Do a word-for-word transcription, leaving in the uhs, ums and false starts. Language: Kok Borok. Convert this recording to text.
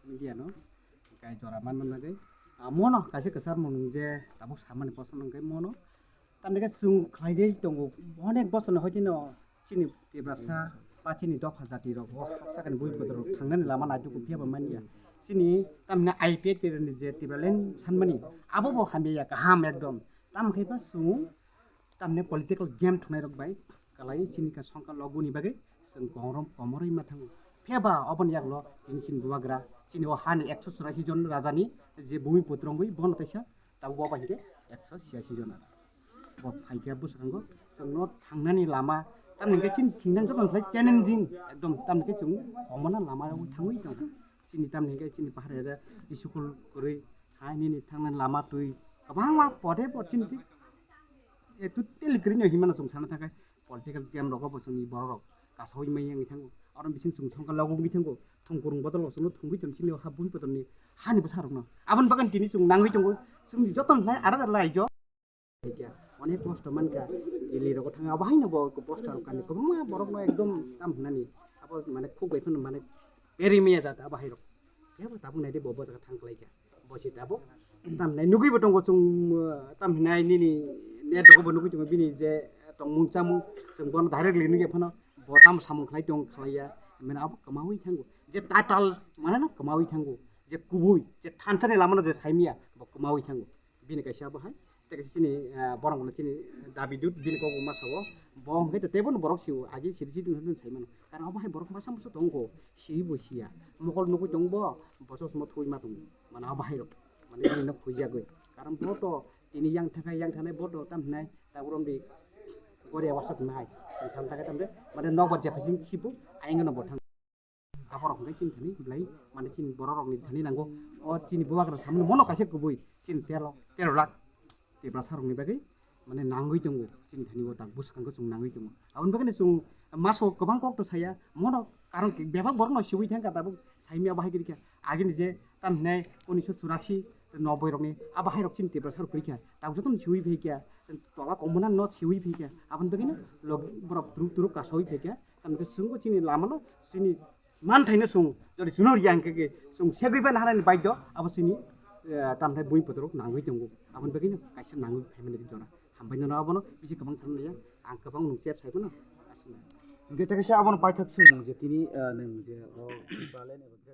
Media no kai jora man man nagwi. Ah, mono kaisa kwchar mung je tabuk samani bosong nang kai mono. Tamni khe chwng khlai dei tongo, onek bosor ni hoite no chini Tiprasa ba chini dopha jati rok o sakani bui bodol rok thangnani lama naitukgo, phiya bo manya. Chini tamni I P F T ni je Tipraland sanmani abo bo hamya kaham ekdom. Tamo khe ba chwng tamni political game thwngnai rok bai kalai chini ka songkha logoni bagwi chwng korom komoroi ma thango. Phiya ba oboni yaklo tini chini bubagra chini o hani ekso churasi jon rajani je bumi putrongwi bono taisa tabuk bo bai hwnkhe ekso chiyasi jon. Bo phaikhe bwskango chwngno thangnani lama, tamni hwnkhe chini thingjang jotono khlai challenging ekdom, tamni hwnkhe chwng komona lama rok thangwi tongkha. Chini tamni hwnkhe chini pahar area school kwrwi hai nini thangnani lama twi kwbangma pode bo chini twi, eh, totally kwrwino hinmano chwng sana thangkhe political game rogo bo chwngni borok rok kasawi maya wngwi thango. Oro bising chwng songkha logwi thango, thwngkwrwng bodol bo chwngno thwngwi tong chini o ha bui bodolni hani bwsa rokno. Aboni bagwi tini chwng nangwi tongo, chwngni jotono khlai ara laijo. Kya, onek kosto mankha, Delhi rogo thangwi abo haino bo poster rok kani kwbangma borokno ekdom tam hwnani abo mane khuk bai phano mane beri maya jat abo hairok. Phiya bo tabuk naidi bo bo jaga thang khlai kha. Bo se tabuk tam nai nugwi bo tongo chwng, uh, tam hinai nini net rogo bo nugwi tongo bini je tongmung chamung chwng bono direct li nugya phano bo tam samung khlai tong khlai ya mane abo kwmawi thango je tatal mane no kwmawi thango je kubui je thansa ni lama no je saimya bo kwmawi thango. Bini kaisa abo hai, tei kaisa chini, ah, borok no chini dabi dut, bini kok ma sao, bo hwnkhe to teibo no borok sio, agi siri siri hwnwi sai mano. Karon abo hai borok masa masa tongo, siri bo sia, mokol nugwi tongo bo, boso simo thwi ma tongo, mane abo hai rok, mane bini no khuijagwi. Karon bo to tini yang thakai yang thanai bo to tam hinai, ta urom di gori awasok nai, tam thakai tam de, mane nokbar jephai sing sibu, ayang no bo thang. Aborok hwnkhe chini thani belai mane chini borok rokni thani nango. O chini bubagra samani mono kaisa kubui chini tero, tero lakh Tiprasa rokni bagwi mane nangwi tongo, chini thani o tak bwskango chwng nangwi tongo. Aboni bagwi chwng maso kwbang kok to saya, mono karon bebak borokno siwi thangkha tabuk saimya bahai kwrwikha. Agini je tam hinai unisho churasi noboi rokni abo hai rok chini Tiprasa rok kwrwikha, tabuk jotono siwi phaikha, tola komuna no siwi phaikha, aboni bagwino log-, borok turuk turuk kasawi phaikha, tamni chwngbo chini lamano chini manthaino chwng jodi chuno riya hwnkhe khe chwng segwi bai naharani baidyo abo chini, eh, tamthai bui potorok nangwi tongo. Aboni bagwino kaisa nangwi phaimani jora. Hambai nono abono bisi kwbang sana naiya. Ang kwbang nung chat sai phano asina. Hwnkhe tei kaisa abono paithak chwng je tini, eh, nwng je o Tipraland eba